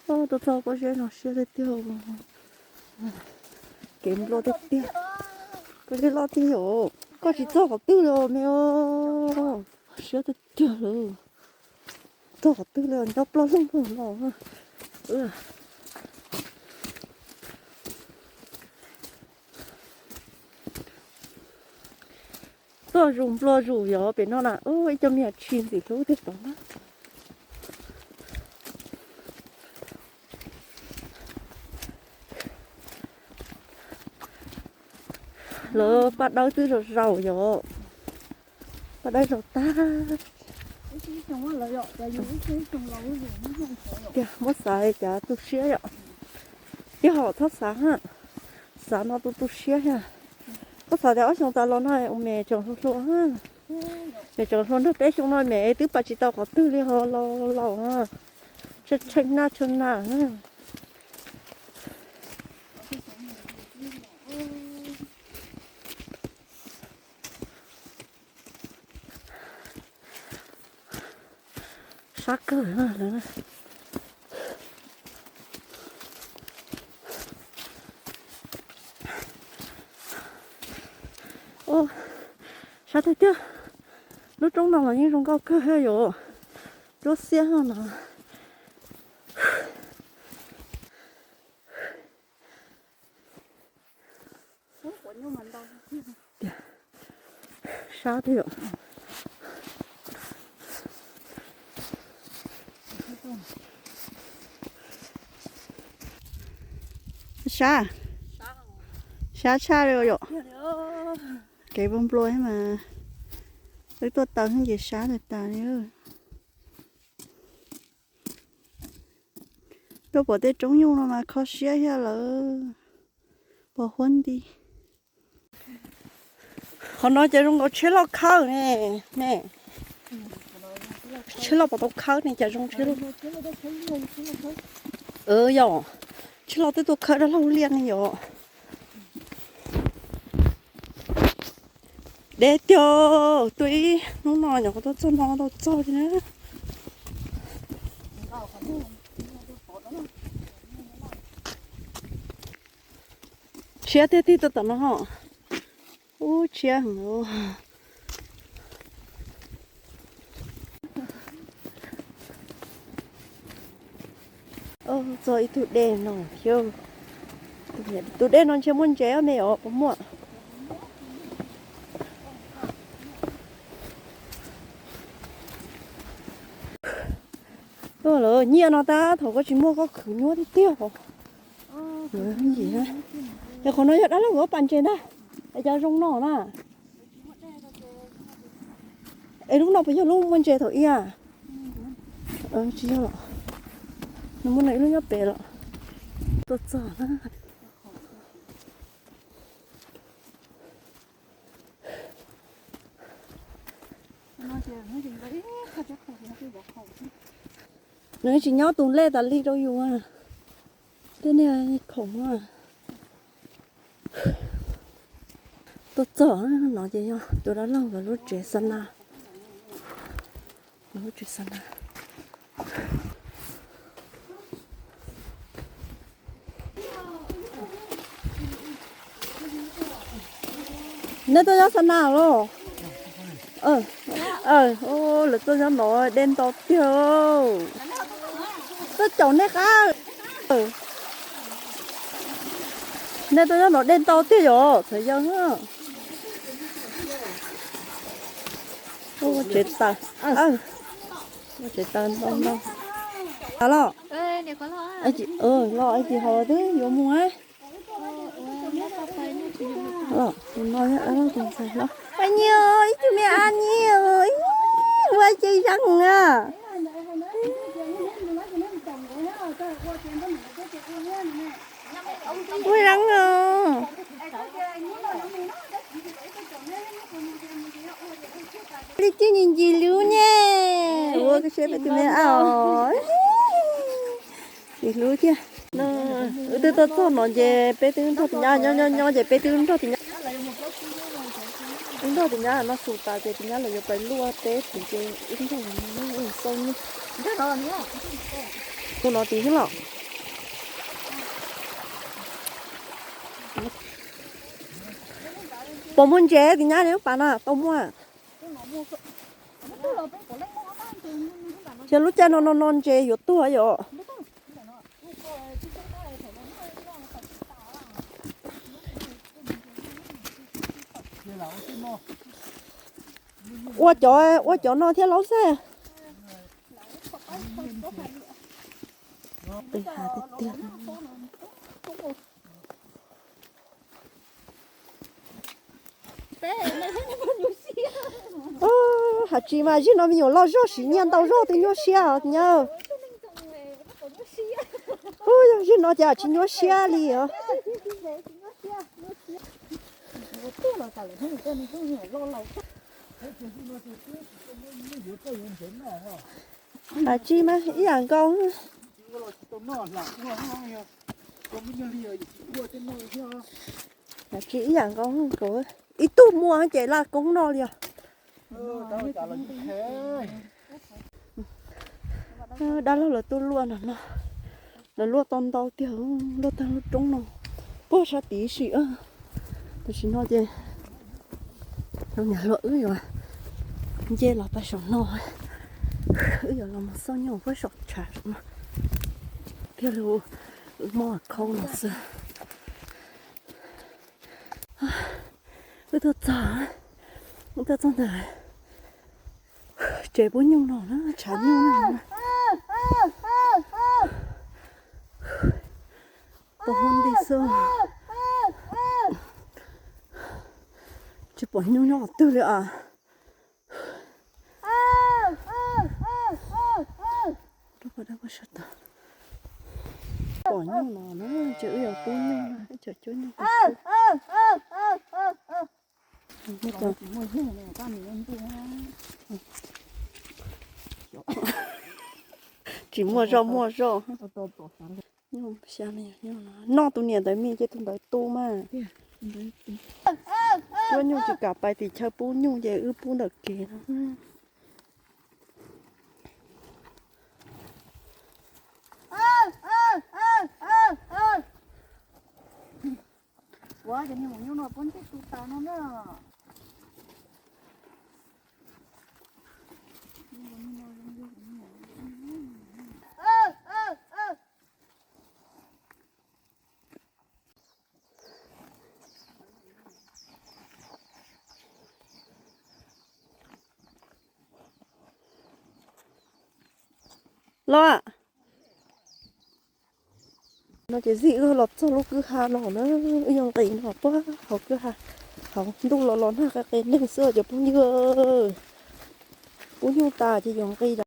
Tuaj txog pob zeb no siab tiag tiag. Kev nplua tiag tiag. Pob zeb loj tiag yom. Koj tsis txog qhov twg li os me. Siab tiag tiag lawm. Txog qhov twg li nco ploj lug lug no. Tuaj zus nplua zus yog pem no na, ib co me nyuam tshis ntxim hlub tiag tod na. Lawv paj dawb twb zaum zaum yom. Paj dawb zaum tag. Tiag, muab xav cas tu siab yom. Ib hom txhob xav, xav no tu tu siab thiab. Koj xav tias ob xyoo tas los no ua me tseem hluas hluas, me tseem hluas nrog peb xyoo no me twb pais tsis tau qhov twg li ho laus laus, tshee tshee nag tshee nag. Sab kawg. Sab tiag tiag. Lub roob no los yeej zoo nkauj kawg thiab yom. Cuab xiab no. Sab tiag yom. Sab, sab tshaj li yom. Kev nplua nplua mas wb tuaj taw ces sab tas tas li. Tuaj pom tej roob nyuj no mas kho siab thiab lawm. Pos huab nti. Qhov no ces zoo nkaus tsheb loj khawb ne, ne. Tsheb loj pos tau khawb ne cas zoo tsheb loj. Yog, tsheb loj twb tuaj khawb dab laug liaj ne yom. Deb tiag, tuaj ib hnub no nyuam qhuav tuaj txog no tau txog thiab na. Tshiab tiag tiag tuaj tom no ho. Ub, tshiab heev. Txog ib tug dej no thiab. Tus dej no ntshe muaj ntses me os, puas muaj? Tuaj lawm, nyiaj no tab thaum koj tsis muaj koj khwv nyuaj tiag tiag os. Yog qhov no yog dab laug koj pas ntses ntag, es cov zoo no na. Es lub no puas yog lub muaj ntses thaum ub? Tsis yog los, nws muaj ib lub nyob pem los. Tuaj txog na. Nws tsis nyob tus lej tas li rau yus. Tej niag khoom. Tuaj txog no ces yog tus dab laug nkawd lub tsev xa na. Lub tsev xa na. Nej tuaj nyob xa na los? Lawv tuaj nyob no dej ntau tiag. Tuaj caum nej qab. Nej tuaj nyob no dej ntau tiag yom, txhawv yawg. Tsev taws, tsev taws ntau ntau. Los, los, los, ib tsis haus twb yuav mus. Tus no yog dab laug tus ntxhais hlob. Paj Nyiaj, ib tug me a nyiaj, ua ce zab na. Ua zab os. Li tij ncig ncig lub ne. Ua koj seb peb tus me a os. Ntxim hlub thiab. Wb twb tuaj txog no ces peb twb nrog tus nyab nyob nyob nyob ces peb twb nrog tus nyab, wb nrog tus nyab noj su tas ces tus nyab lawv yuav pais luaj teb ces wb nrog xau nyob. Tus no tid thiab los? Puas muaj ntses tim nyab li pas no tau muaj? Ces lub caij no no no ntses yuav tuag yom. Ua cov, ua cov no thiab laub xwb. Hais tsis mas zim no me nyuam loj zog siv nyiaj ntau zog twb nyuaj siab os nyab. Ub, yog zim no ces tsis nyuaj siab li os. Hais tsis mas ib yam nkaus. Hais tsis ib yam nkaus, ib tug muaj ces laj koob noj li os. Dab laug lawv tuaj luaj no no, lawv luaj tau ntau tiag, luaj tag lub roob no puag sab tid si. Tam sim no ces lawv niam hluas wb yuav nce los pais saum no, wb yuav los mus xauj nyuj puag saum tshav saum no, thiaj li muaj khau no xwb. Wb tuaj txog, wb tuaj txog ntawm tsev pub nyuj no na, tshav nyuj no. Tau hub nti xwb. Tsis pom nyuj nyob qhov twg li as. Pom nyuj no na, ces wb yuav pub nyuj na, wb tseem cuab nyuj. Tsis muaj zoj muaj zoj. Noj tus niam ntawd mis ces tus ntawd tu mas. Cuab nyuj tsis kam pais tim chaw pub nyuj ces wb pub ntawm kev no. Los, no ces zij wb los txog lub kwj ha no na, wb yuav nqis no puag hauv kwj ha, hauv ntuj los los nag qe qe neeg xwb cov phooj ywg. Pub nyuj tas ces yuav nqis.